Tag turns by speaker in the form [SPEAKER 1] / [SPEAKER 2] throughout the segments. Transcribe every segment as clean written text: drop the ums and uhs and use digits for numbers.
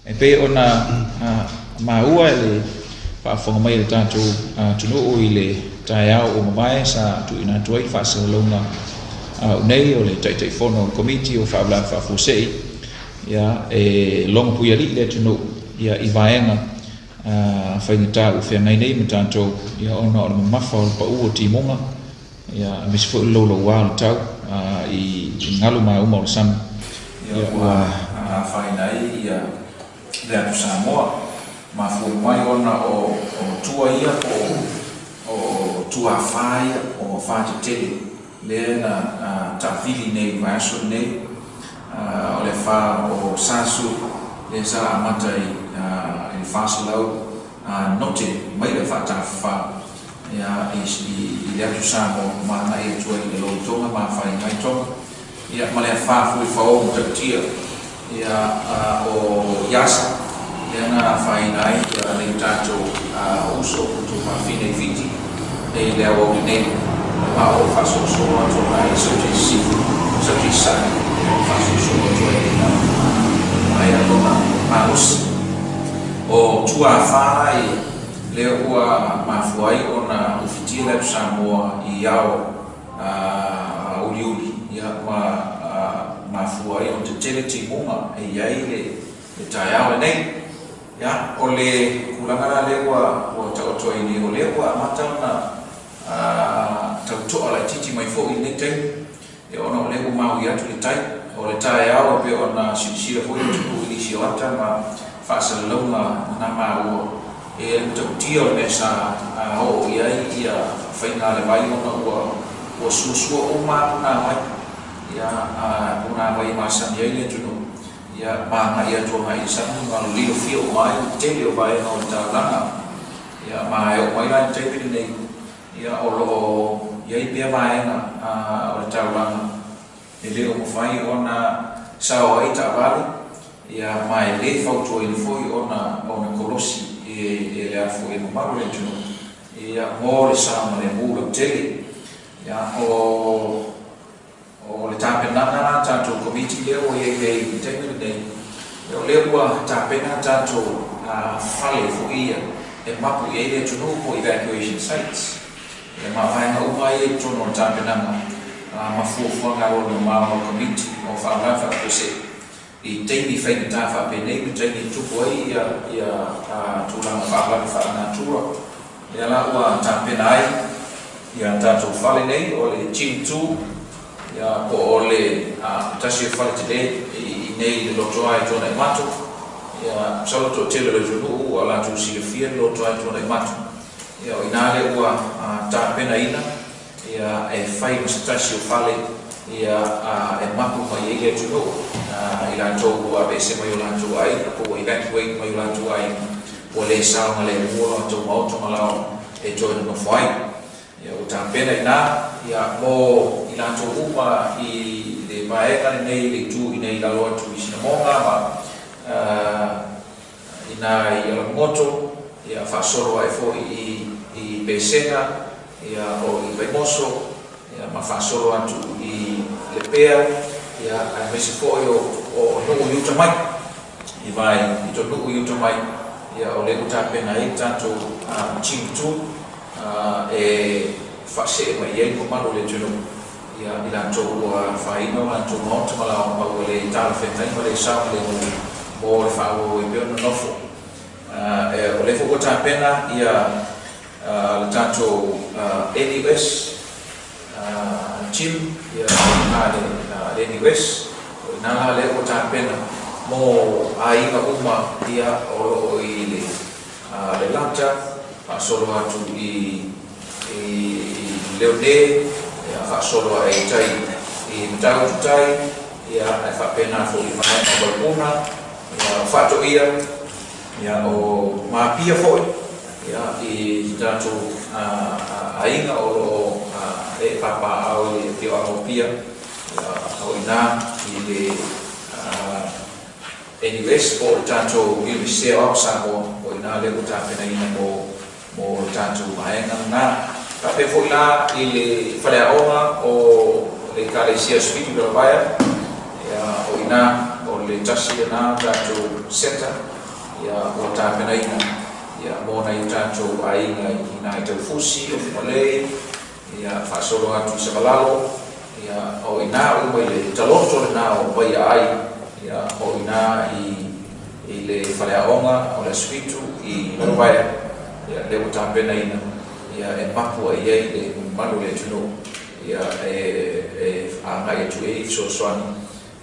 [SPEAKER 1] E pei ona maua i le faafofoga mai a le tatou atunuu i le taeao ua mavae sa tuuina atu ai le faasalalauga au nei o le Taitaifono o le Komiti o Faalavelave Faafuasei, ia e logopuialii le atunuu ia i vaega faigata ua feagai nei ma tatou, ia ona o le mamafa o le pau o timuga, ia aemaise foi le louloua o le tau i galu mauma o le sami, ia ua afaina ai ia le atu Samoa. Mafua mai ona o tua ia po o tuafā ia o afa tetele lea na taavili nei i le vaiaso lenei, o le afa o Sasu lea sa amata i le 400 note maila faatafafa ia i le atu Samoa ma agai atu ai i le Tonga ma afaina ai Tonga, ia ma le afa foi fao matautia ia o Iasa lea na afaina ai ia nei tatou uso tuafafine i Fiti nei le aoauli nei, ma o faasolosolo atu ai Saute Sisifo, Saute Sasae, faasolosolo atu ai ina maea lona malosi. O tuafā la ia lea ua mafua ai ona ufitia le atu Samoa i ao uliuli, ia ma mafua ai ona tetele timuga e i ai le taeao lenei. Ia o le tulaga la lea ua taoto ai nei, o lea ua amata ona tauto'a laitiiti mai foi i lenei taimi, ia ona o lea ua maui atu le tai o le taeao e pei ona silasila foi le atunuu i nisi o ata ma faasalalauga na maua e le matautia o le mea sa oo i ai ia faiga a le vai, ona ua suasua uma punavai, ia punavai e masani ai le atunuu, ia ma agai atu agai i le sami ma lilofia uma ai le tele o vaega o le taulaga. Ia ma e oo mai la i le taimi lenei, ia o loo i ai pea vaega o le taulaga e le o mafai ona sao ai taavale, ia ma e lē fautuaina foi ona kolosi e le afo e mamalu le atunuu ia mo le saogalemu lautele. Ia o le tapenaga la tatou komiti lea ua iai nei i le taimi lenei, o lea ua tapena tatou fale foi ia e mapu i ai le atunuu po evacuation sites, ia ma vaega uma ia i totonu o le tapenaga ma fuafuaga alualumamao a le Komiti o Faalavelave Faafuasei i taimi faigata faapenei ma taimi e tupu ai ia tulaga faalavelave faalenatura. Lea la ua tapena ai ia tatou fale nei, o le Gym 2, ia po o le tasi o fale tele i nei le Lotoa i Tuanaimato. Ia masalo toatele o le atunuu ua latou silafia le Lotoa i Tuanaimato. Ia o ina lea ua tapenaina ia e fai ma se tasi o fale ia e mapu mai ai le atunuu i latou ua aveese mai o latou aiga po ua evacuate mai o latou aiga ua le saogalemu o latou maota ma laoa e toe nonofo ai. Ia ua tapena i ina ia mo i latou uma i le vaega lenei, le itu i nei i lalo atu i Sinamoga ma ina i Alamagoto, ia faasolo ai foi i Pesega, ia o i Vaimoso, ia ma faasolo atu i Lepea, ia aemaise foi o nuu i uta mai i vai i to nuu i uta mai. Ia o lea ua tapena ai tatou Gym 2 e faasee mai ai le mamalu o le atunuu ia i latou ua afaina o latou maota ma laoa ma ua le talafeagai ma le saogalemu mo le faaauau ai pea ona nofo. O lea foi ua tapena ia le tatou NUS gym, ia ina le NUS, o ina la lea ua tapena mo aiga uma ia o loo i le Lelata, faasolo atu i Leone, ia faasolo ae i tai i Matautu Tai, ia ae faapena foi i vaega o Vaipuna, ia o Faatoia, ia o Mapia foi, ia i tatou aiga o loo e papaao i le afioaga o Apia, ia o ina i le NUS po o le tatou Universite o Samoa, o ina lea ua tapenaina mo le tatou vaega lena. Faapea foi la i le faleaoga o le Ekalesia Sefiti Lalapaea, ia o ina o le le tasi lena tatou centre ia ua tapenaina ia mo nai o tatou aiga i ina i Taufusi, o Fugalei, ia faasolo atu i Savalalo, ia o ina uma i le taloto lena o Vaiaai, ia o ina i le faleaoga o le Aso Fitu i Lalovaea, ia lea ua tapenaina ia e mapu ai i ai le mamalu o le atunuu ia e agai atu i ai fesoasoani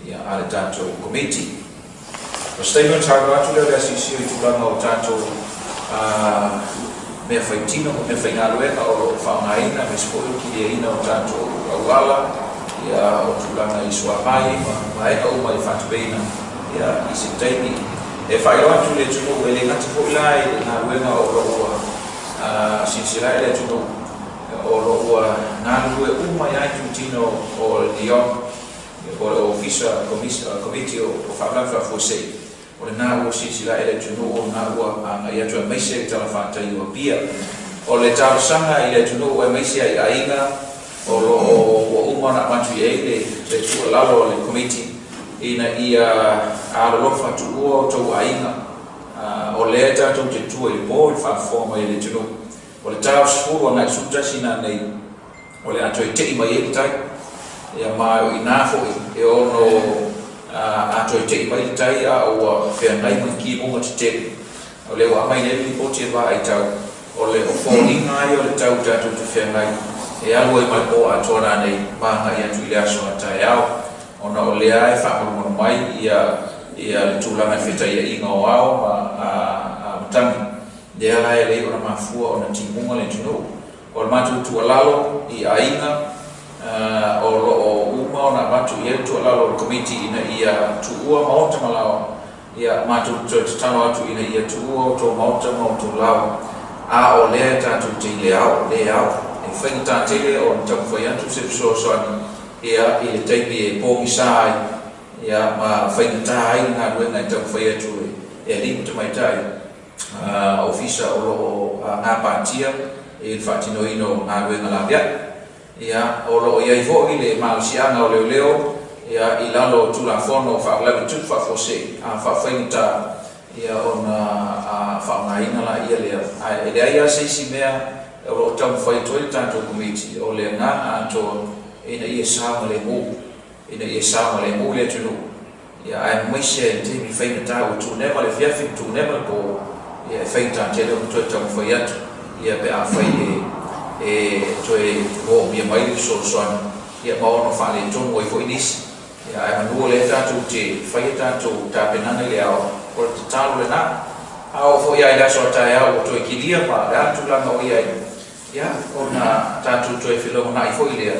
[SPEAKER 1] ia a le tatou Komiti. O se taimi ona saunoa atu lea o le asiasi i tulaga o tatou mea faitino ma mea faigaluega o lo o faaaogaina, aemaise foi o le kiliaina o tatou auala, ia o tulaga i suavai ma vaega uma e faatupeina ia i se taimi. E faailoa atu i le atunuu, e le gata foi la i le galuega o lo o ua silasila ai le atunuu, o lo o ua galulue uma ai itutino o le NEOC po o le Ofisa Komiti o Faalavelave Faafuasei, o lena ua silasila ai le atunuu, o lena ua agai atu aemaise le talafatai o Apia. O le talosaga i le atunuu aemaise ai aiga o lo o ua uma ona avatu i ai le tuualalo a le Komiti ina ia alolofa tuua o outou aiga. O lea tatou te tua i le po i le faafofoga mai a le atunuu. O le ta o 10 agai 11 nanei o le a toe tei mai ai le tai, ia ma o ina foi e ono a toe tei mai le tai a ua feagai ma timuga tetele. O lea ua aumai nei le lipoti e vaai tau, o le foliga ai o le tau tatou te feagai e alu ai ma le po atoa nanei ma agai atu i le aso a taeao, ona o lea e faamalumalu mai ia le tulaga e fetaiaiga o ao ma matagi. Lea la e lei ona mafua ona timuga le atunuu. O le matou tuualalo i aiga o lo o uma ona avatu i ai le tuualalo o le Komiti ina ia tuua maota ma laoa, ia matou toe tatalo atu ina ia tuua outou maota ma outou laoa, a o lea tatou te i le ao, le ao e faigata tele ona taumafai atu se fesoasoani ia i le taimi e pogisa ai ia ma faigata ai le galuega e taumafai atu e alii ma tamaitai ofisa o lo o gapatia i le faatinoina o galuega laveai. Ia o lo o i ai foi le malosiaga o leoleo ia i lalo o Tulafono o Faalavelave Tupu Faafuasei a faafaigata ia ona faaaogaina laia lea. Ae e leai lava se isi mea o lo o taumafai atu ai le tatou Komiti, o le agaga atoa ina ia saogalemu, ina ia saogalemu le atunuu. Ia aemaise ai le taimi faigata ua tuneva le afiafi ma tuneva le po, ia e faigata tele ona toe taumafai atu ia pe afai e toe moomia mai le fesoasoani ia ma ono faaletonu ai foi nisi. Ia ae manua lea tatou te faia tatou tapenaga i le ao, o le tatalo lena. A oo foi lava i le aso a taeao ua toe kilia ma le a le tulaga o i ai, ia ona tatou toe felogonai foi lea.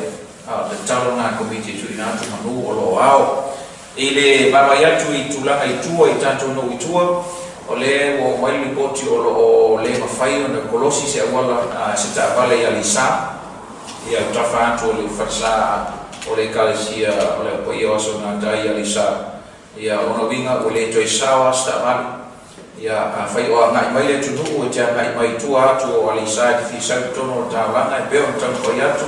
[SPEAKER 1] A o le tatalo lena a le Komiti e tuuina atu manu o lo o ao. I le vaavaai atu i tulaga i tua i tatou nuu i tua, o lea ua oo mai le lipoti o lo o le mafai ona kolosi se auala se taavale i Aleisa, ia o tafa atu o le falesa o le Ekalesia o le Au Paia o Aso Gatai i Aleisa, ia o lona uiga ua le toe sao lava se taavale. Ia afai o agai mai le atunuu e te agai mai i tua atu o Aleisa e te fia sau i totonu o le taulaga e pei ona taumafai atu,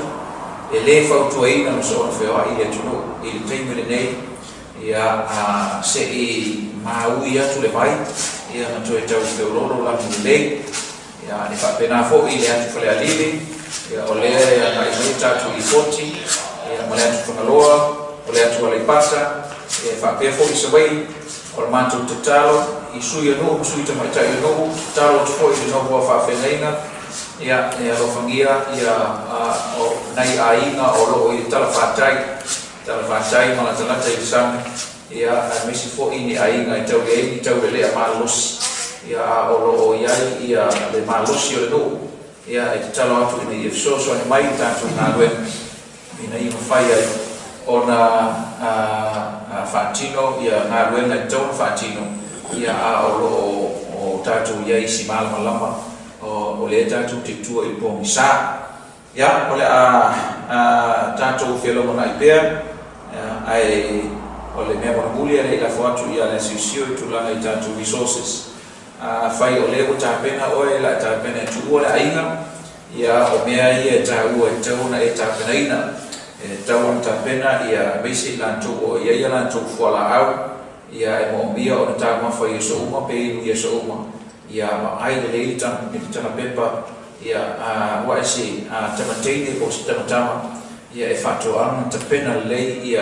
[SPEAKER 1] e le fautuaina ma soona feoai le atunuu i le taimi lenei, ia se i maui atu le vai ia ma toe tau feololo lanu lelei. Ia e faapena foi i le atu Falealili, ia o lea e agai mai tatou lipoti ia ma le atu Fagaloa, o le atu Aleipata, ia e faapea foi i Savaii. O le matou tatalo i sui o nuu ma sui tamaitai o nuu, tatalo atu foi i le nofoa faafeagaiga, ia e alofagia ia o nai aiga o lo o i le talafatai, talafatai ma latalata i le sami, ia aemaise foi ni aiga e tau i ai ni taulelea malosi, ia a o lo o i ai ia le malosi o le nuu, ia e tatalo atu ina ia fesoasoani mai i tatou galuega ina ia mafai ai ona faatino ia galuega e tatau ona faatino, ia a o lo o tatou i ai i si malamalama o lea tatou te tua i le pogisa. Ia o le a tatou felogonai pea, ae o le mea mulimuli e le i lafo atu ia le asiosio i tulaga i tatou resources. Afai o lea ua tapena oe la e tapena e tuua le aiga, ia o mea ia e taua e tatau ona e tapenaina, e tatau ona tapena ia aemaise i latou o i ai ia latou fualaau, Ia e moomia ona taumafa i aso uma pe inu i aso uma. Ia vaai lelei le tagapepa ia ua e se tamateine po o se tamatama ia e faatoaga tapena lelei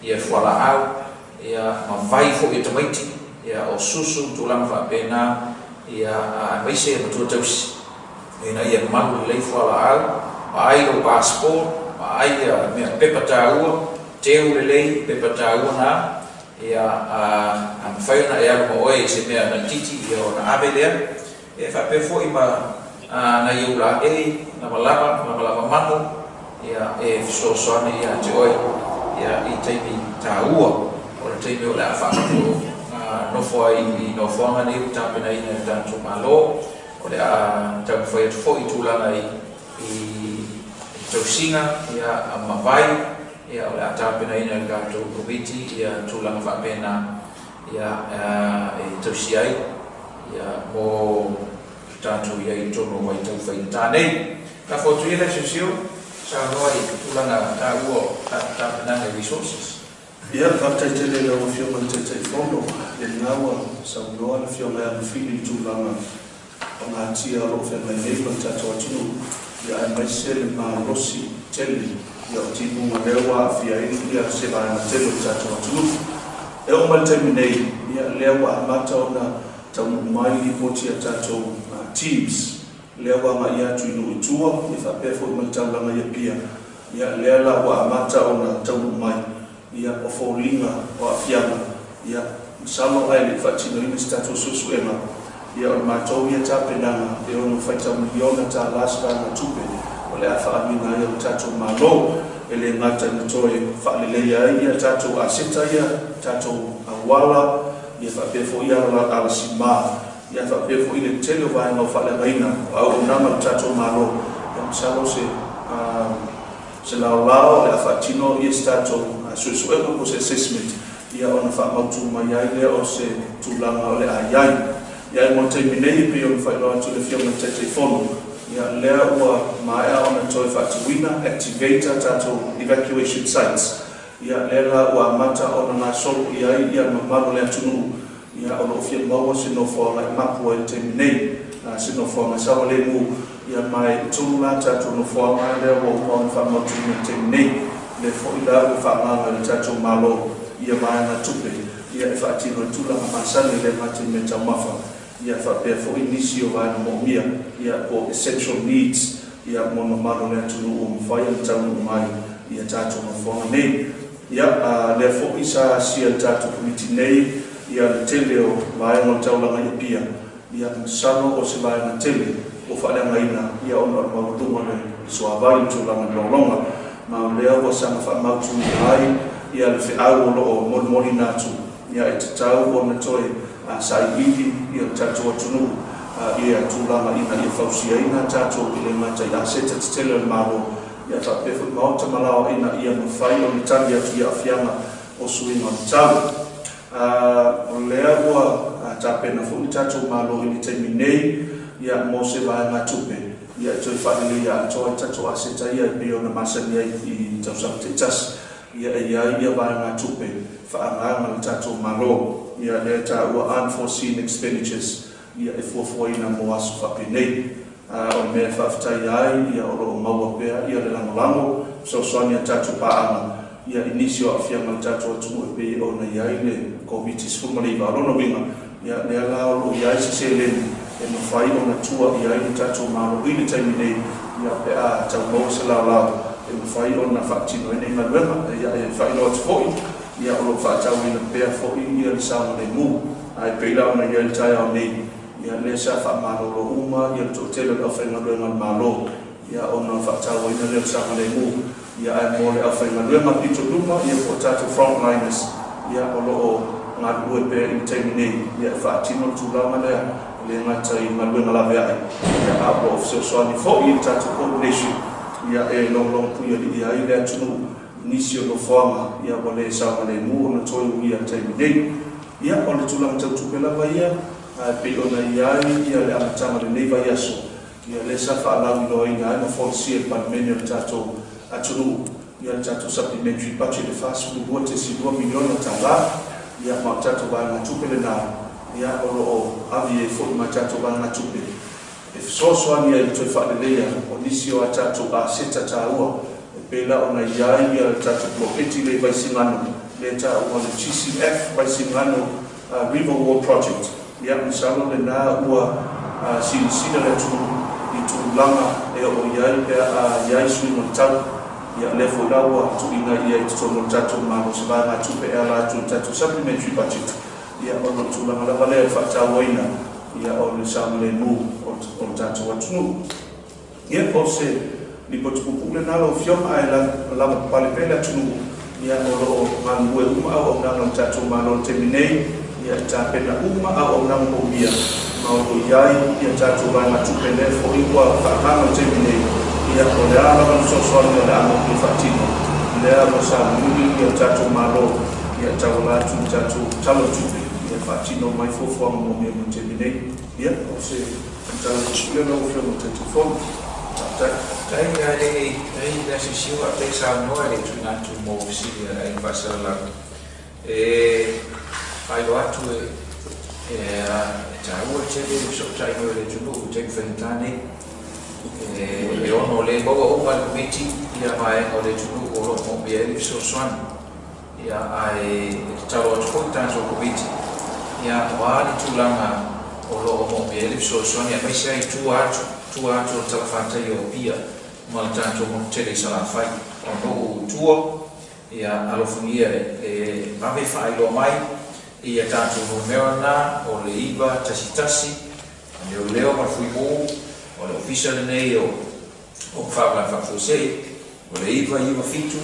[SPEAKER 1] ia fualaau ia ma vai foi e tamaiti ia o susu tulaga faapena ia aemaise e matua tausi ina ia malu lelei fualaau vaai lou passport vaai ia mea pepa taua teu lelei pepa taua na ia a mafai ona e alu ma oe i se mea laitiiti ia ona ave lea e faapea foi ma nai ou laei lavalava lavalava manu ia e fesoasoani ia te oe ia i taimi taua o le taimi o le a faanoto nofo ai i nofoaga nei ua tapenaina e le tatou Malo o le a taumafai atu foi i tulaga i tausiga ia ma vai ia o le a tapenaina e le tatou Komiti ia tulaga faapena ia e tausi ai ia mo tatou i ai totonu o vaitau faigata nei. Lafo atu ia le siosio saunoa i tulaga taua o tapenaga i resources.
[SPEAKER 2] Ia, faafetai tele i lau Afioga i le Taitaifono. Lena ua saunoa le Afioga ia Mafili i tulaga pagatia o loo feagai nei ma le tatou atunuu, ia aemaise le malosi tele ia o timuga lea ua aafia ai ia se vaega tele o le tatou atunuu. E oo mai le taimi nei, ia lea ua amata ona taunuu mai lipoti a tatou teams lea ua agai atu i nuu i tua, ia faapea foi ma le taulaga i Apia. Ia lea la ua amata ona taunuu mai ia o foliga o aafiaga. Ia masalo ae le i faatinoina se tatou suesuega, ia o le matou ia tapenaga e ono faitau miliona tala se vaega tupe o le a faaaluina ai o le tatou Malo, e le gata ina toe faaleleia ai ia tatou aseta ia tatou auala, ia faapea foi alasima, ia faapea foi le tele o vaega o faaleagaina o auaunaga o le tatou Malo. Ia masalo se laolao o le a faatino ia se tatou suesuega po o se assessment, ia ona faamautu mai ai lea o se tulaga o le a i ai. Ia e mo le taimi nei, e pei ona faailoa atu le Afioga i le Taitaifono, ia lea ua maea ona toe faatuina, activate a tatou evacuation sites. Ia lea la ua amata ona gasolo i ai ia mamalu o le atunuu ia o loo fia maua se nofoaga e mapu ai i le taimi nei, se nofoaga saogalemu. Ia ma e 3 la tatou nofoaga lea ua uma ona faamautuina i le taimi nei. Lea foi la ua faaagaga e le tatou Malo ia vaega tupe ia e faatino i tulaga masani e le gata i mea taumafa, ia faapea foi nisi o vaega moomia ia po essential needs ia mo mamalu o le atunuu ua mafai ona taunuu mai ia tatou nofoaga nei. Ia lea foi sa asia le tatou Komiti nei ia le tele o vaega o le taulaga i Apia. Ia masalo o se vaega tele ua faaleagaina ia ona o le maualuga o le suavai i le tulaga i lologa, ma o lea ua saga faamautuina ai ia le feau o loo molimolina atu ia e tatau ona toe sailiili ia le tatou atunuu ia tulaga ina ia fausiaina tatou i le gata i aseta tetele o le Malo, ia faapea foi maota ma laoa ina ia mafai ona tali atu i aafiaga o suiga o le tau. O lea ua tapena foi le tatou Malo i le taimi nei ia mo se vaega tupe ia e toe faaleleia atoa ai tatou aseta ia e pei ona masani ai i tausaga taitasi. Ia e i ai ia vaega tupe faaagaga le tatou Malo, ia lea taua unforeseen expenditures ia e fuafuaina mo aso faapenei. O le mea e faafetai ai ia o loo maua pea ia le lagolago fesoasoani a tatou paaga ia i nisi o aafiaga o le tatou atunuu e pei ona i ai le Koviti-19. O lona uiga, ia lea la o loo i ai se seleni e mafai ona tua i ai le tatou Malo i le taimi nei, ia pe a taumaua se laolao e mafai ona faatino ai nei galuega. Ia e faailoa atu foi ia o loo faatauina pea foi ia le saogalemu, ae pei la ona i ai le taeao nei, ia lea sa faamalolo uma ia le toatele o le aufaigaluega a le Malo, ia ona faatauaina lea o le saogalemu. Ia ae mo le aufaigaluega pito luma ia po o tatou frontliners ia o loo galulue pea i le taimi nei ia e faatino le tulaga lea e le gata i galuega laveai, ia a o loo fesoasoani foi i le tatou coordination ia e logologo puialii ai le atunuu i nisi o nofoaga ia ua le saogalemu ona toe uia i le taimi nei. Ia o le tulaga tau tupe lava ia ae pei ona i ai ia le amataga o lenei vaiaso, ia lea sa faalauiloaina ai ma folasia i le Palemene o le tatou atunuu ia le tatou supplementary budget e $42.2 miliona tala. Ia, ma o le tatou vaegatupe lena, ia, o lo o ave ai foi ma tatou vaegatupe e fesoasoani ai i le toe faaleleia o nisi o a tatou aseta taua, e pei la ona i ai le tatou poloketi lea i Vaisigano, lea e taua o le GCF Vaisigano River Wall Project. Ia, masalo lena ua silasila le atunuu i tulaga e oo i ai pe a i ai suiga o le tau. Ia, lea foi la ua tuuina i ai i totonu o le tatou Malo se vaegatupe e ala atu i le tatou supplementary budget, ia, ona o le tulaga lava lea e faatauaina, ia, o le saogalemu o le tatou atunuu. Ia, o se lipoti puupuu lena lau Afioga, ae lavapapale pea le atunuu, ia, o lo o galulue uma auaunaga a le tatou Malo i le taimi nei, ia, e tapena uma auaunaga moomia, ma o lo o i ai ia tatou vaegatupe lea foi ua faaagaaga i le taimi nei. Ia, o le a lava le fesoasoani o le a maua faatino, lea ua sailiili ia le tatou Malo, ia, e tauala atu i le tatou Tala o Tupe, ia faatino mai fuafuaga moomia mo le taimi nei. Ia, o se tala puupuu lea lau Afioga i le Taitaifono. Faafetai.
[SPEAKER 1] Tai a le ai le asiasiu a pe saunoa le tuuina atu mo fesili a le Aiga Faasalalau. E faailoa atu e taua tele le fesootai mai o le atunuu i taimi faigata nei. E ono le maua uma e le Komiti ia vaega o le atunuu o lo o moomia ai le fesoasoani. Ia, ae e tatalo atu foi tatou Komiti, ia, o a ni tulaga o lo o moomia ai le fesoasoani, aemaise ai tua atu o le talafatai o Apia ma le tatou motu tele i Salafai. O nuu i tua, ia, alofagia e vave faailoa mai ia tatou numera na o le 911 leoleo ma le Fuimu, o le ofisa lenei o Faalavelave Faafuasei, o le 997,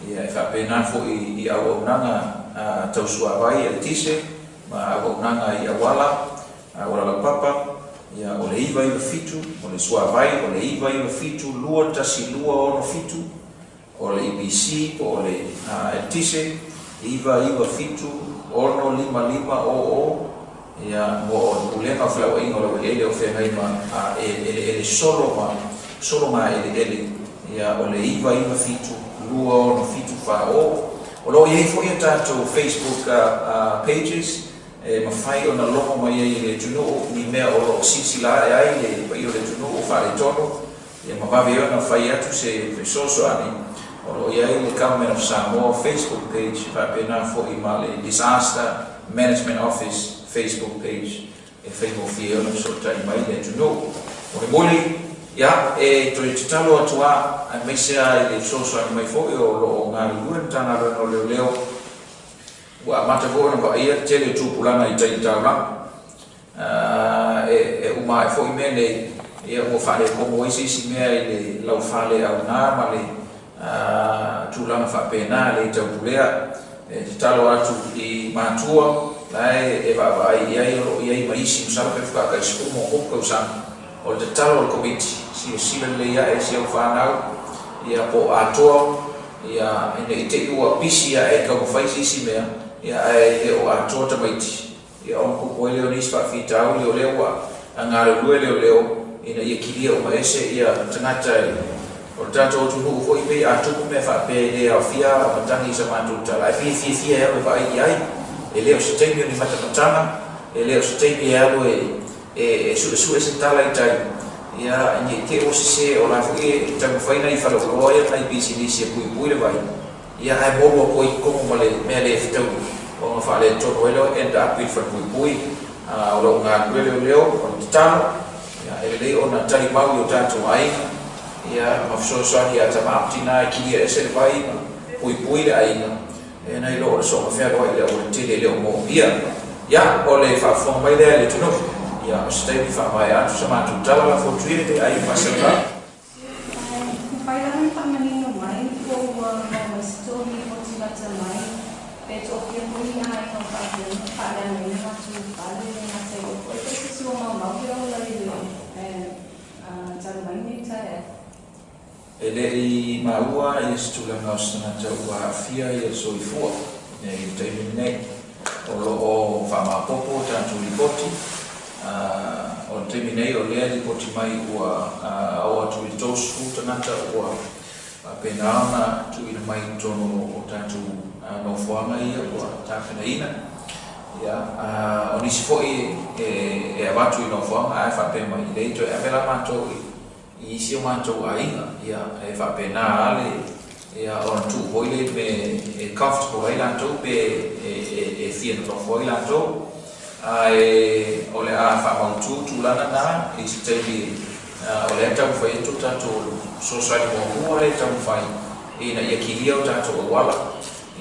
[SPEAKER 1] ia, e faapena foi i auaunaga tau suavai, eletise ma auaunaga i auala, auala laupapa, ia, o le 997, o le suavai, o le 997 21267, o le EPC po o le eletise, 997 655 00, ia, mo o le Pulega o Felauaiga o le Laueleele o feagai ma eleele solo ma sologa eleele, ia, o le 997 267 40. O lo o i ai foi a tatou Facebook pages e mafai ona logo mai ai i le atunuu ni mea o lo o silasila ae ai le paia o le atunuu o faaletonu, ia, ma vave ona fai atu se fesoasoani. O lo o i ai le Government of Samoa Facebook page, faapena foi ma le Disaster Management Office Facebook page e faigofie ona fesootai mai le atunuu. O le moli, ia, e toe tatalo atu a aemaise a i le fesoasoani mai foi o lo o galulue le Matagaluega o Leoleo. Ua amata foi ona vaaia le tele o tupulaga i tai taulaga. E uma ae foi mea nei, ia, ua faalekomo ai se isi mea i le laufale augā ma le tulaga faapena le taupulea. E tatalo atu i matua la e vaavaai i ai, o lo o i ai ma isi masalo pe faatoa 10+ tausaga. O le tatalo o le Komiti, silasila lelei ae si au fanau, ia, po o atoa, ia, ina i te i ua pisi ae taumafai se isi mea, ia, ae le o atoa tamaiti, ia, ona tupu ai lea o nisi faafitauli. O lea ua galulue leoleo ina ia kilia uma ese ia tagata o le tatou atunuu foi. Pei a tupu mea faapea, e le aofia matagi i sa matou tala, ae fiafiafia e alu e vaai i ai. E le o se taimi o ni matamataga, e le o se taimi e alu e suesue se tala i tai, ia, ne i te i ua sese. O la foi e taumafai nai faleoloa ia, nai pisinisi e puipui le vai, ia, ae molu atu ai i totonu ma le mea le fetaui ona faaletonu ai lea, end up i le falepuipui. O lou galulue leoleo. O le tatalo, ia, e lelei ona talimau i o tatou aiga, ia, ma fesoasoani ia tama ma tinā e kilia ese le vai ma puipui le aiga e nai lo o le soona fealoai i le aualatele e le o moomia. Ia, o le faafofoga mai lea i le atunuu. Ia, o se taimi faamaea atu sa matou tala. Lafo atu ia le Aiga Faasalalau.
[SPEAKER 3] Mafai lava ona faamanino mai po ua maua mai se togi lipoti lata mai pe toafia foi aiga o faaleagaina latou fale, le gata i o foi pe se isi ua maumau le ola i le talu mai nei taeao?
[SPEAKER 1] E le i maua ia se tulaga o se tagata ua aafia ia le soifua i le taimi lenei. O lo o faamaopoopo tatou lipoti. O le taimi nei o lea lipoti mai ua oo atu i le 30 tagata ua faapena ona tuuina mai i totonu o tatou nofoaga. nofoaga ia ua tapenaina. Ia o nisi fo'i e avatu i nofoaga ae faapea mai e lē toe ave la matou i isi o matou aiga. Ia e faapena a le ia ona tuu foi le me e comfortable ai latou pe e fia nonofo ai latou, ae o le a faamautū tulaga na i se taimi. O lea taumafai atu tatou fesoasoani muamua lea taumafai ina ia kilia o tatou auala,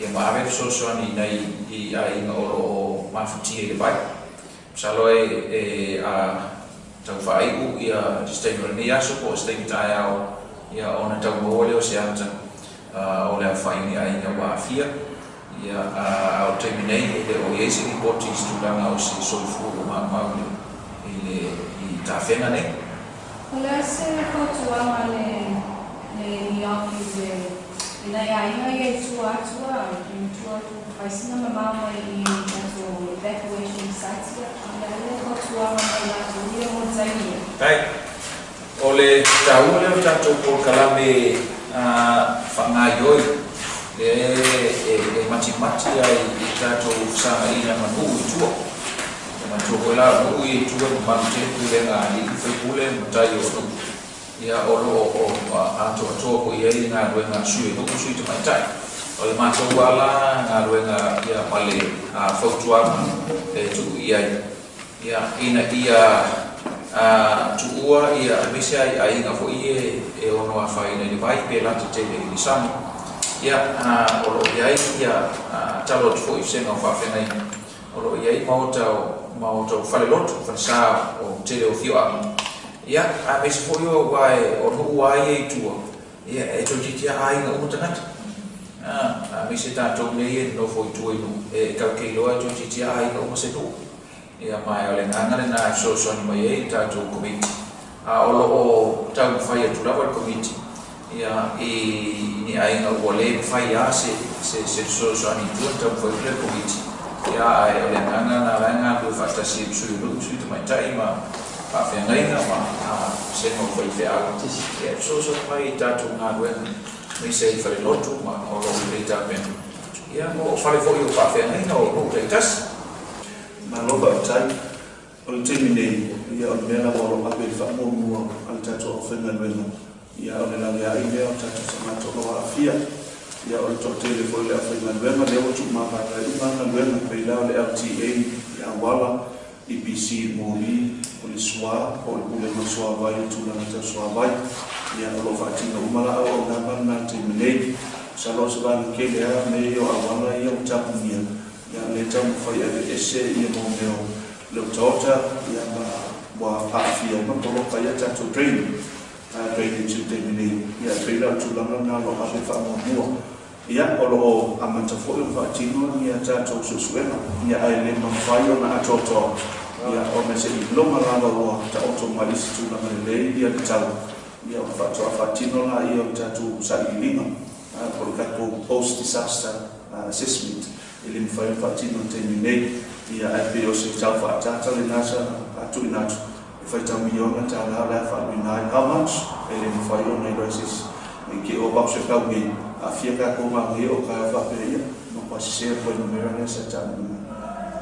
[SPEAKER 1] ia ma ave fesoasoani nai i aiga o loo mafutia i le vai. Masalo e a taufaai'u ia se taimi o lenei aso po o se taimi taeao, ia ona taumaua lea o se ata o le aofai o ni aiga ua aafia. Ia a o le taimi nei e le o i ai se lipoti i se tulaga o se soifua ua maumau i le i tafega nei.
[SPEAKER 3] O le a se fautuaga le NEOC i le i nai aiga ia i tua atu i tua atu faisina mamao mai i tatou evacuation sites? Ia, o le a le fautuaga mai latou ia mo taimi?
[SPEAKER 1] Tai o le taua lea o tatou polokalame faagaioi lea e matimati ai i tatou fesagaina ma nuu i tua. E manatua foi la o nuu ia i tua e mamalu tele pulega a alii faipule ma matai o nuu, ia o loo o atoatoa foi i ai le galuega a sui o nuu, sui tamaitai. O le matou ala galuega ia ma le fautuaga e tuu i ai, ia ina ia tuua ia aemaise ai aiga foi e ono afaina i le vai pe lata tele i le sami. Ia o loo i ai ia talo atu foi vasega o faafeagaiga, o loo i ai maota o falelotu falesā o tele o afioaga. Ia aemaise foi o ua o nuu a ia i tua, ia e toeitiiti a aiga uma tagata, aemaise tatou nei e nofo i tua i nuu e taukeiloa e toeitiiti a aiga uma se nuu. Ia ma o le agaga lenā e fesoasoani mai ai le tatou komiti, a o loo taumafai atu lava le komiti ia i ni aiga ua lē mafai a se fesoasoani i tua, taumafai atu le komiti. Ia ae o le agaga na la e galulue faatasi e sui o nuu, sui tamaitai ma faafeagaiga ma sega o faifeau, ia e fesoasoani mai i tatou galuega maise ai falelotu ma o loo lelei tapena, ia mo fale foi o faafeagaiga o nuu taitasi.
[SPEAKER 2] Malo faafetai. O le taimi nei, ia o le mea lava o loo ave i le faamuamua a le tatou aufaigaluega, ia o le laveai lea o tatou tagata o loo aafia. Ia o le toatele foi le aufaigaluega lea ua tuumavaevae uma galuega pei la o le LTA i auala, EPC moli, o le SWA po o le Pulega o le Suavai i tulaga tau suavai. Ia o loo faatino uma la auaunaga lena i le taimi nei. Masalo o se vaega tele a mea ia o auala ia ua tapunia, ia lea taumafai aveese ia mo mea o le otaota, ia ma ua aafia ai ma poloka ia tatou drainage i le taimi nei. Ia pei la o le tulaga lena o loo ave faamuamua. Ia o loo amata foi ona faatino ia tatou suesuega, ia ae le mafai ona atoatoa, ia ona se iloga lava ua taoto mai i se tulaga lelei ia le tau, ia ona faatoa faatino la ia o le tatou sailiiliga po o le tatou post disaster assessment. E le mafai ona faatino i le taimi nei. Ia ae pei o se tau faatata lenā sa tuuina atu e faitau miliona tālā o le a faaluina ai. How much e le mafai ona iloa e se isi i ke o vau se kau nei aafia tatou malie o ka faapea ia ma pasesea fuainumera lea sa taua.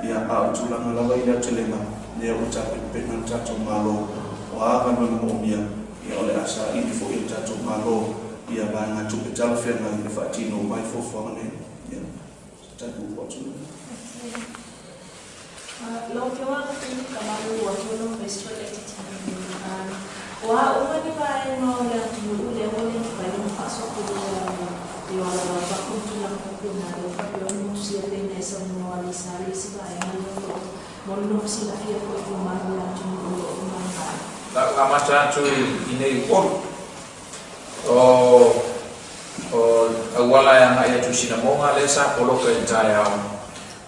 [SPEAKER 2] Ia a o tulaga lava i le aotelega lea ua tapenapena le tatou Malo o a galuega moomia, ia o le a saili foi e le tatou Malo ia vaegatupe talafeagai e faatino uma ai fuafuaga nei. Ia se tatou atu.
[SPEAKER 4] Lau Afioga Kamalu ua fai laitiiti, o a uma ni vaega o le atunuu lea ua le mafai ona faasoapulia i o alalafa o tulaga faapena lea faapea ona motusia pei ona e saunoa lisa le isi vaega lea o loo mo le nofo silafia foi i mamalu o le atunuu o loo malaga.
[SPEAKER 1] La amata atu i nei Upolu o auala e agai atu i Sinamoga lea sa poloka i le taeao.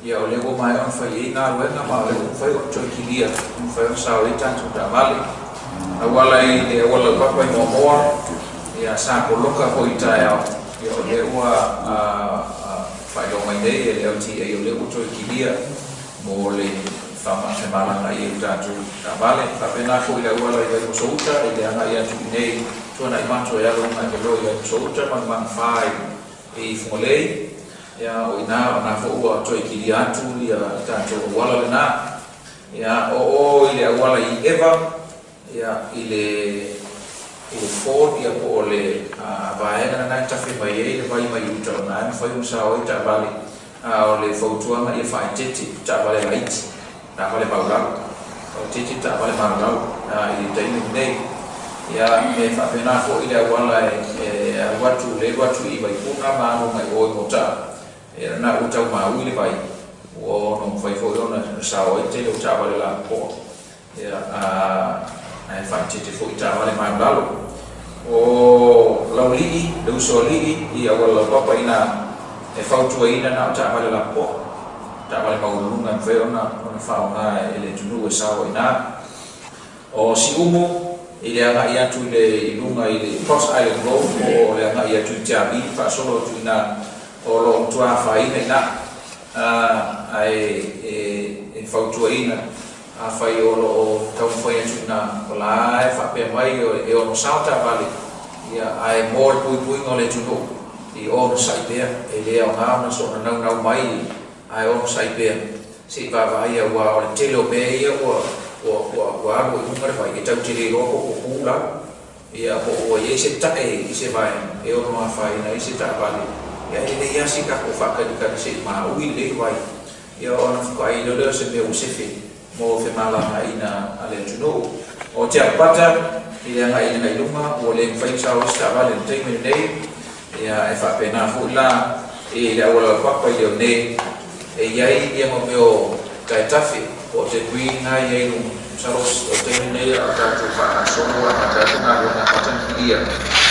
[SPEAKER 1] Ia o lea ua maea ona fai ai galuega ma o lea ua mafai ona toe kilia, mafai ona sao ai tatou taavale. Auala i le auala laupapa i Moamoa, ia sa poloka foi i taeao. Ia o lea ua faailoa mai nei e le LTA o lea ua toe kilia mo le femalagaai ai o tatou taavale. Faapena foi le auala i Vaimoso-uta i le agai atu i nei tuanai mato e alo agai loa i Vaimoso-uta ma le Magafa i Fugalei. Ia o ina o na fo ua toe kili atu ia tatou auala lena. Ia o i le auala i Eva, ia i le Ford, ia po o le vaega lena e tafe mai ai le vai mai uta o na e mafai ona sao ai taavale. A o le fautuaga ia faaeteete taavale laiti, taavale maulalo, faaeteete taavale maulalo i le taimi lenei. Ia e faapena foi le auala e alu atu le alu atu i Vaipuna ma alu mai o i Motaa. Ia na ua tau maui le vai, ua ono mafai foi ona sao ai tele o taavale lapopoa. Ia ae faaeteete foi taavale maulalo. O Laulii, le usoalii i auala laupapa ina e fautuaina na o taavale lapopoa, taavale maualuluga e mafai ona faaaoga e le atunuu e sao ai ina. O Siumu, i le agai atu i le i luga i le Cross Island Road, po o le agai atu i Tiavi, faasolo atu ina o loo matua afaina ina, ae e fautuaina afai o loo taumafai atu ina o la e faapea mai e ono sao taavale, ia ae mo le puipuiga o le atunuu i onosai pea, e le aoga ona soona naunau mai ae onosai pea se'i vaavaaia, ua o le tele o mea ia ua alu ai luga le vai, e tatou te le iloa po o pu lalo, ia po ua i ai se ta'e i se vaega e ono afaina ai se taavale. Ia e lelei lava si tatou faatalikali se'i maui lelei le vai, ia ona faatoa lea o se mea ua sefe mo femalagaaiga a le atunuu. O Tiapapata i le agai i luga ua le mafai ona sao ai se taavale i le taimi lenei. Ia e faapena foi la i le auala laupapa i Leone e i ai ia ma mea o taetafe po o te green na i ai luga. Masalo o le taimi lenei a o tatou faagasolo a tatou galuega faatanifilia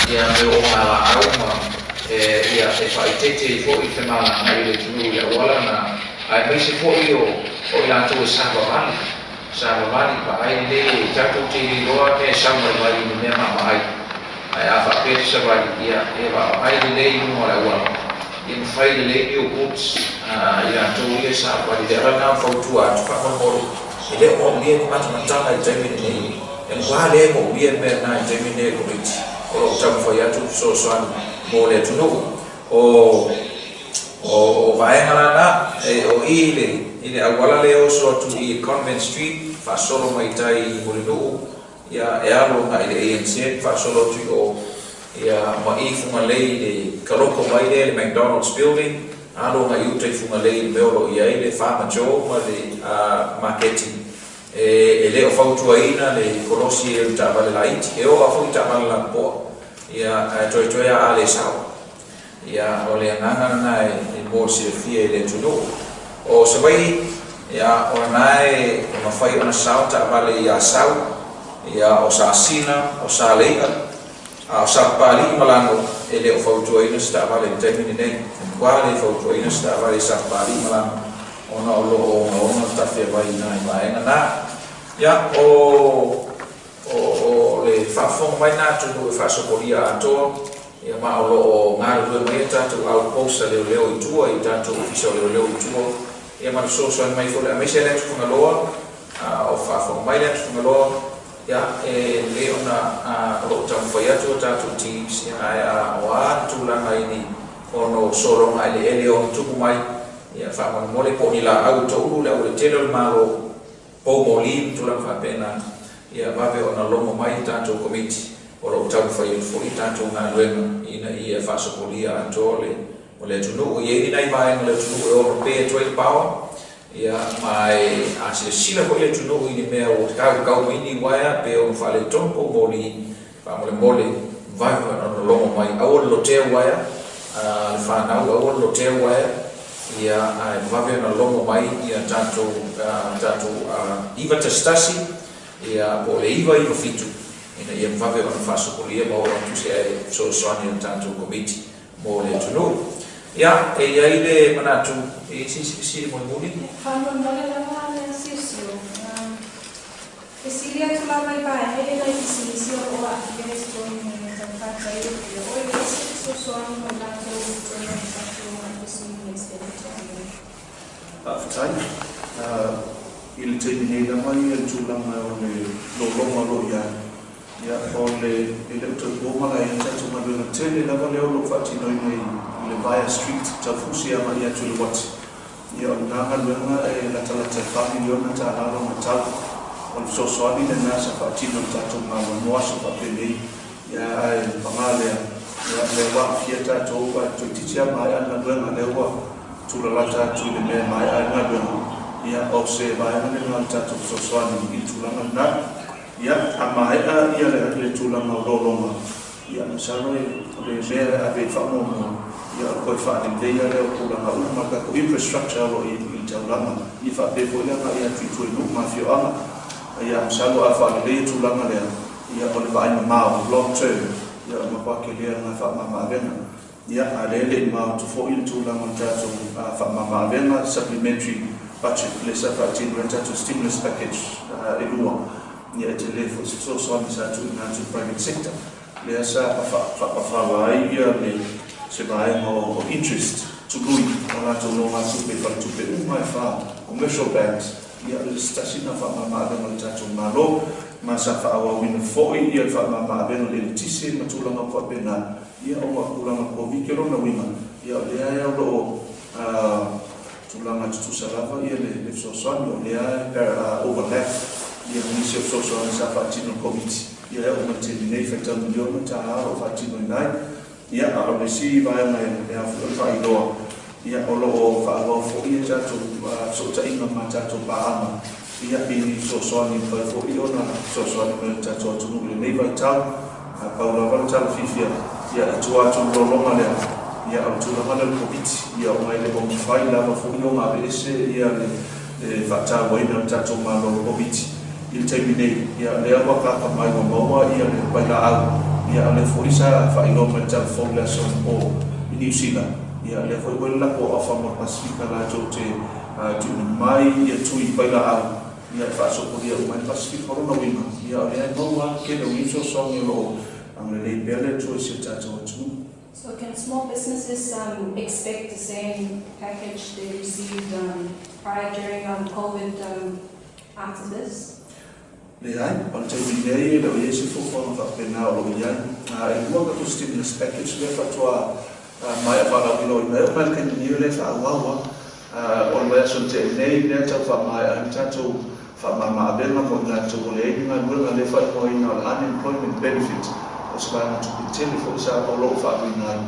[SPEAKER 1] ia mea o ogalaau ma ia e faaeteete ai foi femalagaai o le atunuu i le auala na, aemaise foi o i latou e savavali vaai lelei e tatou te leiloa mea e sau mai vai i le mea maamaai. Ae a faapea te savali, ia e vaavaai lelei i luga o le auala, ia mafai lelei ni o boots i latou ia e savavali. Le ala lena fautua atu faamolemole, e le o moomia ni matamataga i le taimi lenei, e matua lea moomia le mea lena i le taimi lenei e le Komiti o loo taumafai atu fesoasoani mo le atunuu. O vaega lana o i le auala le oso atu i Convent Street faasolo mai tai i Mulinuu, ia e alu agai i le ANZ faasolo atu i o, ia ma i Fugalei le kaloko mai lea le McDonald's Building, alu agai i uta i Fugalei le mea o loo i ai le Farmer Joe ma le maketi. E le o fautuaina le kolosi e taavale laiti, e oo foi taavale lapopoa, ia ae toetoe a le sao. Ia o le agaga lena e mo le silafia i le atunuu. O Savaii, ia o lena e mafai ona sao taavale i Asau, ia o Sasina, o Salei'a, a o Sapapali'i ma Lano e le o fautuaina se taavale i le taimi lenei. E matua le fautuaina se taavale i Sapapali'i ma Lano ona o loo ogaoga le tafea vai ina i vaega na. Ia o le faafofoga mai na atunuu e faasopolia atoa, ia ma o loo galulue mai tatou outpost a leoleo i tua i tatou ofisa o leoleo i tua, ia ma le fesoasoani mai foi aemaise le atu Fagaloa. O faafofoga mai le atu Fagaloa, ia e lelei ona o loo taumafai atu o tatou teams, ia ae o a tulaga i ni ono sologa eleele ono tupu mai, ia faamolemole po o ni laau toulu le aualatele o le Malo poumoli ma tulaga faapena, ia vave ona logo mai tatou Komiti o loo taumafai atu foi tatou galuega ina ia faasopolia atoa o le atunuu. E i ai ni nai vaega o le atunuu e ono pe atu ai le paoa, ia ma e a silasila foi le atunuu i le mea ua kaukau mai ni uaea pe ono faaletonu poumoli, faamolemole vave ona logo mai. Aua le lotea uaea le fanau, aua le lotea uaea, ia ae vave ona logo mai ia tatou 911, ia po o le 997 ina ia vave ona faasopolia ma oo atu se ae fesoasoani a le tatou Komiti mo le atunuu. Ia e i ai le manatu e i se isi fesili mulimuli.
[SPEAKER 3] Faamolemole lava le asiosio. Fesili atu lava i vaega e nai pisinisi o loo aafia i totonu o le taufatai o pia o e leai se fesoasoani mo i latou i totonu o le tatou housing expenditure.
[SPEAKER 2] Faafetai. I le taimi nei lava ia le tulaga o le lologa o loo i ai, ia o le e le o tau po ma la ia tatou galuega tele lava lea o loo faatinoina i o le Via Street taufusi agai atu i le uati. Ia o lena galuega e latalata i le $4 miliona lona tau. O le fesoasoani lena sa faatino e le tatou Malo mo aso faapenei. Ia ae paga lea, ia lea ua aafia tatou ae toeitiiti lava maea le galuega, lea ua tulalata atu i le mea e maea ai le galuega. Ia o se vaega lena o le tatou fesoasoani i le tulaga lena. Ia a maea ia le tulaga o lologa, ia masalo o le mea e ave i faamuamua, ia o le toe faaleleia lea o tulaga uma, le tatou infrastructure o lo o i le taulaga, ia faapea foi le agai atu i tua i nuu ma afioaga. Ia masalo a faaleleia tulaga lea, ia o le vaai mamao, long term, ia o le matua kelea lena faamamaavega. Ia a lea e le i maotu foi le tulaga o le tatou faamamaavega, supplementary budget lea sa faatino ai le tatou stimulus package e lua, ia e tele foi se fesoasoani sa tuuina atu i le private sector, lea sa faapafala ai ia le se vaega o interest tului o latou nogatupe i faletupe uma e fa, commercial banks, ia o le se tasi lena faamamaavega a le tatou Malo, ma sa faaauauina foi ia le faamamaavega i le eletise ma tulaga uma faapena, ia ona o tulaga Koviti lona uiga, ia o lea o lo o tulaga tutusa lava ia le fesoasoani, o lea e overlap ia ma nisi o fesoasoani sa faatino e le Koviti, ia e oo mai i le taimi nei faitau $1 miliona o lo o faatinoina ai. Ia a o le isi vaega e ao foi ona faailoa, ia o lo o faaauau foi ia tatou fesootaiga ma tatou paaga, ia i ni fesoasoani e mafai foi ona fesoasoani mai i le tatou atunuu i lenei vaitau. Pau lava le talafifia, ia i tua atu i le lologa lea, ia o le tulaga lea o le Koviti, ia ona e le o mafai lava foi ona aveese ia le faatauaina e le tatou Malo o le Koviti i le taimi nei. Ia lea ua kaka mai ua maua ia le vailaau, ia o lea foi sa faailoa mai le tala fou i le aso anapo i Niu Sila, ia lea foi ua i le latou aofaga o le Pasefika latou te tuuina mai ia tui vailaau, ia e faasopolia uma ai le Pasefika. O lona uiga, ia o lea e maua lava le tele o nei fesoasoani o lo o agalelei pea le Atua i si o tatou atunuu.
[SPEAKER 3] So can small businesses expect the same package they received prior during COVID after this?
[SPEAKER 2] Leai, o le taimi nei e le o i ai se fuafuaga faapena o lo o i ai. E lua tatou stimulus package lea faatoa maea faalauiloaina ai, oo mai le taimi nei o lea e faaauau lava. O le vaiaso na tea nei lea tau faamaea ai le tatou faamama-avega mo i latou ua leai ni galuega lea faaigoaina o le unemployment benefit, o se vaega tupe tele foi sa o lo o faaaluina ai.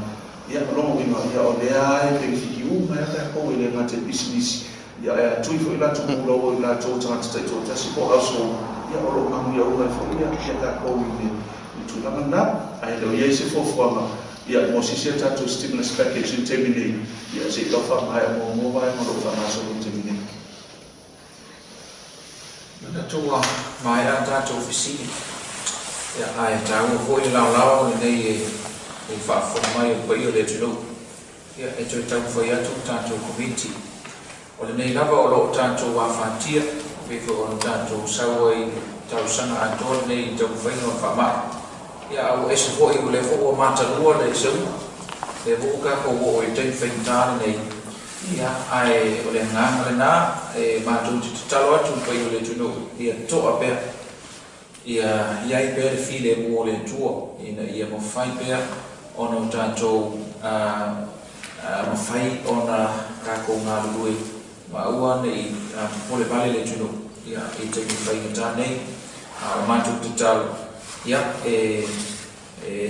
[SPEAKER 2] Ia, o lona uiga, ia o lea e penefiti uma ai tatou e le gata i pisinisi, ia ae atui foi latou pulou i latou tagata taitoatasi po o household, ia o lo o manuia uma ai foi ia tatou i le tulaga lena. Ae le o i ai se fuafuaga, ia mo se isi a tatou stimulus package i le taimi nei, ia se i tau faamaea muamua vaega o lo o faagasolo i le taimi nei.
[SPEAKER 1] Manatu ua maea tatou fesili, ia ae taua foi le laolao lenei e faafofoga mai o le paia o le atunuu, ia e toe taumafai atu le tatou Komiti. O lenei lava o lo o tatou afatia, pei foi ona tatou sau ai i le tausaga atoa lenei i le taumafaiga o le faamai. Ia a ua ese foi, o lea foi ua matalua le seuga, lea foi ua tatou oo i le taimi faigata lenei. Ia, ae o le agaga lena e matou te tatalo atu i le paia o le atunuu, ia toa pea, ia i ai pea le filemu o le Atua, ina ia mafai pea ona o tatou mafai ona tatou galulue ma aua ne i popole vale le atunuu, ia, i taimi faigata nei. A o le matou tatalo, ia, e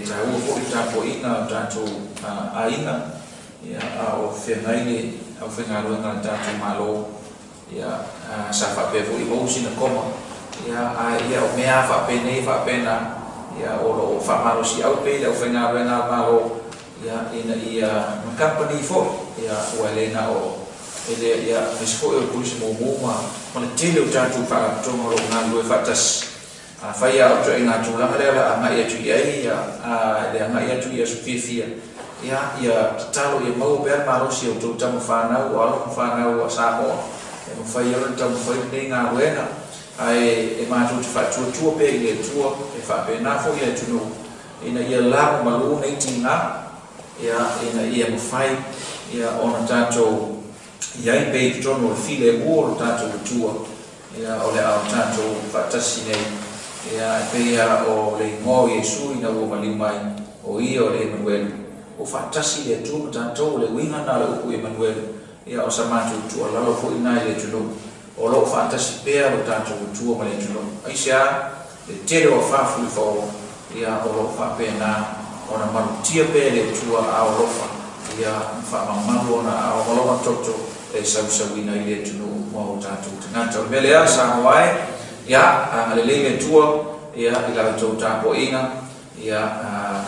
[SPEAKER 1] taua foi le tapuaiga a o tatou aiga, ia, a o feagai le aufaigaluega a le tatou Malo, ia, sa faapea foi maua sina koma, ia, ae ia o mea lava faapenei e faapena, ia, o lo o faamalosiau pea i le aufaigaluega a le Malo, ia, ina ia ma kamupani foi, ia, ua e le na o e le, ia, aemaise foi o le Kolisi Mumu ma le tele o tatou faalapotopotoga o lo o galulue faatasi. Afai lava o ituaiga tulaga lea o le a agai atu i ai le agai atu i aso fiafia, ia, ia tatalo ia maua pea le malosi o outou tama fanau, o alo ma fanau a Samoa, e mafai ai ona taumafai lenei galuega, ae e matou te faatuatua pea i le Atua, e faapena foi le atunuu, ina ia lagomalu nei tiga, ia, ina ia mafai ia ona tatou i ai pea i totonu o le filemu o le tatou Atua. Ia, o le a o tatou faatasi nei, ia, e pei lava o le igoa o Iesu ina ua maliu mai, o ia o le Emanuelu, Ua faatasi le Atua ma tatou, o le uiga lena o le upu Emanuele, ia o sa matou tuualalo foi lena i le atunuu, o lo o faatasi pea lo tatou Atua ma le atunuu. Aisea? Le tele o afa fulifaoa, ia o lo o faapena ona malutia pea e le Atua aao alofa, ia ma faamamalu ona aao ma lona toto e sausauina ai le atunuu ma o tatou tagata. O le mea lea, Samoa e, ia agalelei le Atua ia i la outou tapuaiga. Ia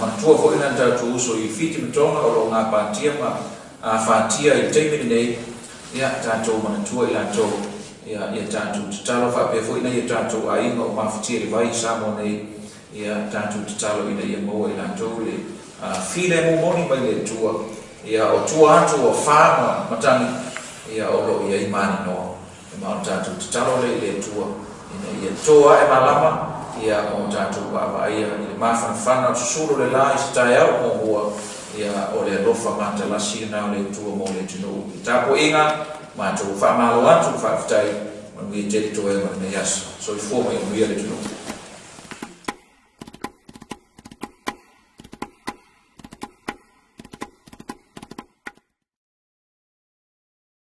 [SPEAKER 1] manatua foi nai tatou uso i Fiti ma Tonga o lo o gapatia ma afatia i le taimi lenei, ia tatou manatua i latou, ia ia tatou tatalo faapea foi nai o tatou aiga o mafatia i le vai i Samoa nei, ia tatou tatalo ina ia maua e latou le filemu moni mai le Atua, ia o tua atu o afa ma matagi, ia o lo o i ai maninoa. Ma o le tatou tatalo lea i le Atua ina ia toa ae malama, ia ma o tatou vaavaaia i le mafanafana o le susulu o le la i se taeao muamua, ia o le alofa matalasi lena o le Atua mo le atunuu. I le tapuaiga, matou faamalo atu, faafetai, manuia tele toega o lenei aso. Soifua ma ia manuia le atunuu.